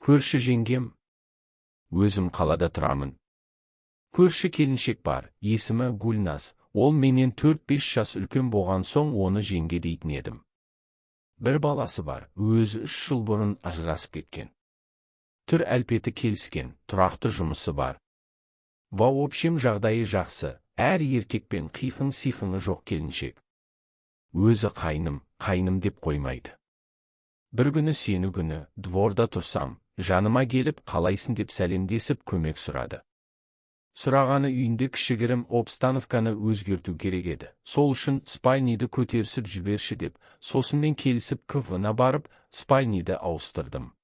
Көрші жеңгем. Өзім қалада тұрамын. Көрші келіншек бар, есімі Гүлназ. Ол менен 4-5 жас үлкен болған соң, оны жеңге дейтін едім. Бір баласы бар, өзі 3 жыл бұрын ажырасып кеткен. Түр әлпеті келіскен, тұрақты жұмысы бар. В общем, жағдайы жақсы, әр еркекпен қиқың-сиқыңы жоқ келіншек. Өзі «қайным, қайным» деп қоймайды. Бір күні, сенбі күні, дворда тұрсам, жаныма келіп, «Қалайсың?» деп сәлемдесіп, көмек сұрады. Сұрағаны үйінде кішігірім обстановканы өзгерту керек еді. Сол үшін спальныйды көтерісіп жіберші деп. Сосын мен келісіп, КВ-на барып, спальныйды ауыстырдым.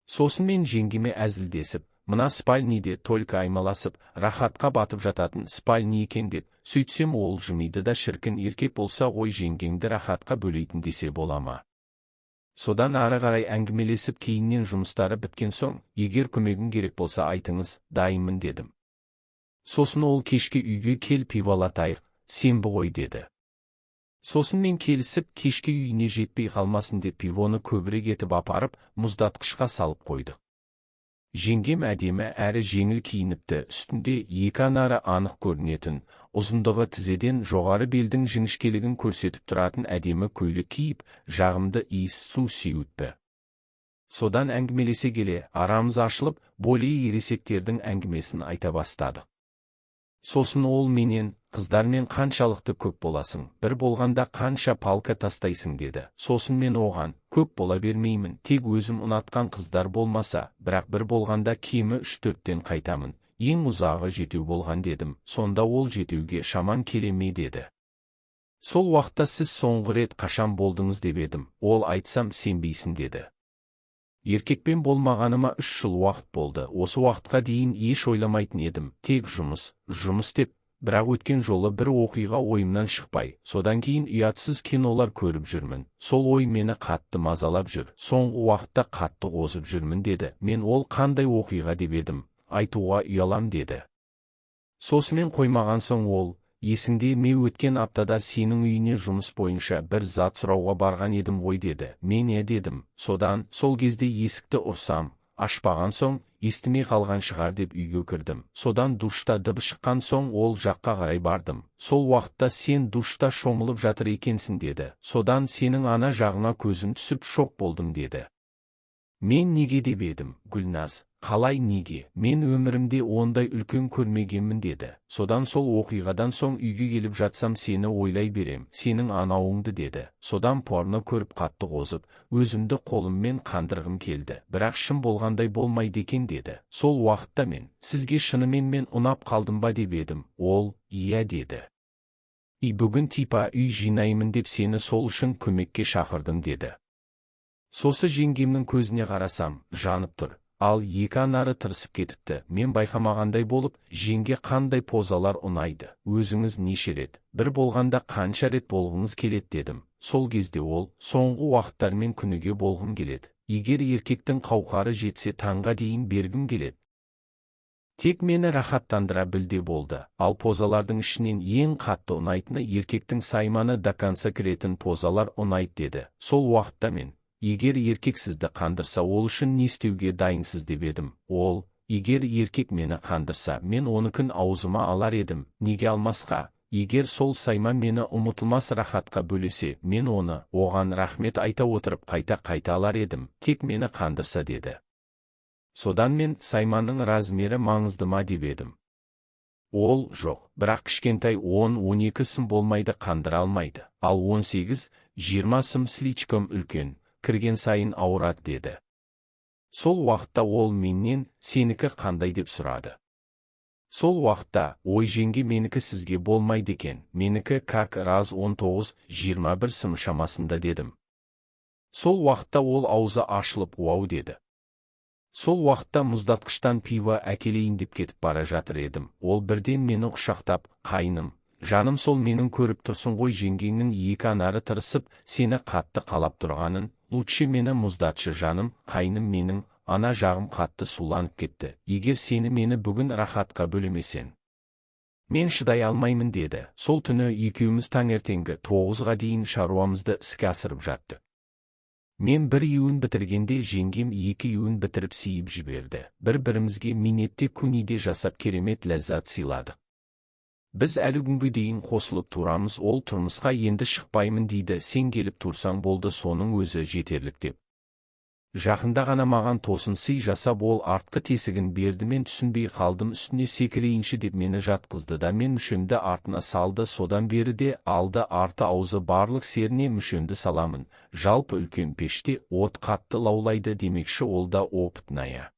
Сосын мен жеңгеме әзілдесіп, «Мына спальныйде только аймаласып, рахатқа батып жататын спальный екен» деп, сөйтсем, ол жымиды да: «Шіркін, еркек болса ғой жеңгеңді рахатқа бөлейтін десе бола ма?» Содан ары қарай әңгімелесіп, кейіннен жұмыстары біткен соң, «Егер көмегім керек болса, айтыңыз, дайынмын» дедім. Сосын ол: «Кешке үйге кел, пиволатайық, сенбі ғой» деді. Сосын мен келісіп, кешке үйіне жетпей қалмасын деп, пивоны көбірек етіп апарып, мұздатқышқа салып қойдық. Жеңгем әдемі әрі жеңіл киініпті. Үстінде екі анары анық көрінетін, ұзындығы тізеден жоғары, белдің жіңішкелігін көрсетіп тұратын әдемі көйлек киіп, жағымды иіс су сеуіпті. Содан әңгімелесе келе арамыз ашылып, более ересектердің әңгімесін айта бастадық. Сосын ол менен: «Қыздармен қаншалықты көп боласың, бір болғанда қанша палка тастайсың?» деді. Сосын мен оған: «Көп бола бермеймін, тек өзім ұнатқан қыздар болмаса, бірақ бір болғанда кемі үш-төрттен қайтамын, ең ұзағы жетеу болған» дедім. Сонда ол: «Жетеуге шаман келе ме?» деді. Сол уақытта: «Сіз соңғы рет қашан болдыңыз?» деп едім, ол: «Айтсам, сенбейсің» деді. «Еркекпен болмағаныма 3 жыл уақыт болды. Осы уақытқа дейін еш ойламайтын едім, тек жұмыс, жұмыс деп. Бірақ өткен жолы бір оқиға ойымнан шықпай, содан кейін ұятсыз кинолар көріп жүрмін. Сол ой мені қатты мазалап жүр, соңғы уақытта қатты қозып жүрмін» деді. Мен: «Ол қандай оқиға?» деп едім, «Айтуға ұялам» деді. Сосымен қоймаған соң ол: «Есіңде ме, өткен аптада сенің үйіне жұмыс бойынша бір зат сұрауға барған едім ғой?» деді. Мен: «Е» дедім. Содан: «Сол кезде есікті ұрсам, ашпаған соң, естімей қалған шығар деп үйге кірдім. Содан душта дыбыс шыққан соң, ол жаққа қарай бардым. Сол уақытта сен душта шомылып жатыр екенсің» деді. «Содан сенің ана жағыңа көзім түсіп, шок болдым» деді. Мен: «Неге?» деп едім, Гүлназ: «Қалай неге? Мен өмірімде ондай үлкен көрмегенмін» деді. «Содан сол оқиғадан соң үйге келіп жатсам, сені ойлай берем, сенің анауыңды» деді. «Содан порно көріп, қатты қозып, өзімді қолыммен қандырғым келді, бірақ шын болғандай болмайды екен» деді. Сол уақытта мен: «Сізге шынымен мен ұнап қалдым ба?» деп едім, ол: «Иә» деді. «И бүгін типа үй жинаймын деп, сені сол үшін көмекке шақырдым» деді. Сосы жеңгемнің көзіне қарасам, жанып тұр, ал екі анары тырысып кетіпті. Мен байқамағандай болып: «Жеңге, қандай позалар ұнайды? Өзіңіз неше рет, бір болғанда қанша рет болғыңыз келеді?» дедім. Сол кезде ол: «Соңғы уақыттармен күніге болғым келеді. Егер еркектің қауқары жетсе, таңға дейін бергім келеді. Тек мені рахаттандыра білде болды. Ал позалардың ішінен ең қатты ұнайтыны еркектің сайманы до конца кіретін позалар ұнайды» деді. Сол уақытта мен: «Егер еркек сізді қандырса, ол үшін не істеуге дайынсыз?» деп едім, ол: «Егер еркек мені қандырса, мен оныкін аузыма алар едім, неге алмасқа? Егер сол сайман мені ұмытылмас рахатқа бөлесе, мен оны оған рахмет айта отырып, қайта-қайта алар едім, тек мені қандырса» деді. Содан мен: «Сайманның размері маңызды ма?» деп едім. Ол: «Жоқ, бірақ кішкентай 10-12 сым болмайды, қандыра алмайды, ал 18-20 сым слишком үлкен, кірген сайын ауырады» деді. Сол уақытта ол менен: «Сенікі қандай?» деп сұрады. Сол уақытта: «Ой, жеңге, менікі сізге болмайды екен, менікі как раз 19-21 сым шамасында» дедім. Сол уақытта ол аузы ашылып: «Уау» деді. Сол уақытта мұздатқыштан пиво әкелейін деп кетіп бара жатыр едім, ол бірден мені құшақтап: «Қайным, жаным, сол менің көріп тұрсың ғой жеңгеңнің екі анары тырысып, сені қатты қалап тұрғанын. Лучше мені мұздатшы, жаным, қайным менің, ана жағым қатты суланып кетті. Егер сені мені бүгін рахатқа бөлемесең, мен шыдай алмаймын» деді. Сол түні екеуміз таңертеңгі 9-ға дейін шаруамызды іске асырып жаттық. Мен бір иуін бітіргенде, жеңгем екі иуін бітіріп, сиіп жіберді. Бір-бірімізге минетте күниде жасап, керемет ләззат сыйладық. Біз әлі күнге дейін қосылып тұрамыз. Ол тұрмысқа енді шықпаймын дейді, сен келіп тұрсаң болды, соның өзі жетерлік деп. Жақында ғана маған тосын сый жасап, ол артқы тесігін берді. Мен түсінбей қалдым. Үстіне секірейінші деп мені жатқызды да, мен мүшемді артына салды. Содан бері де алды, арты, аузы, барлық серіне мүшемді саламын. Жалпы, үлкен пеште от қатты лаулайды демекші, ол да опытная.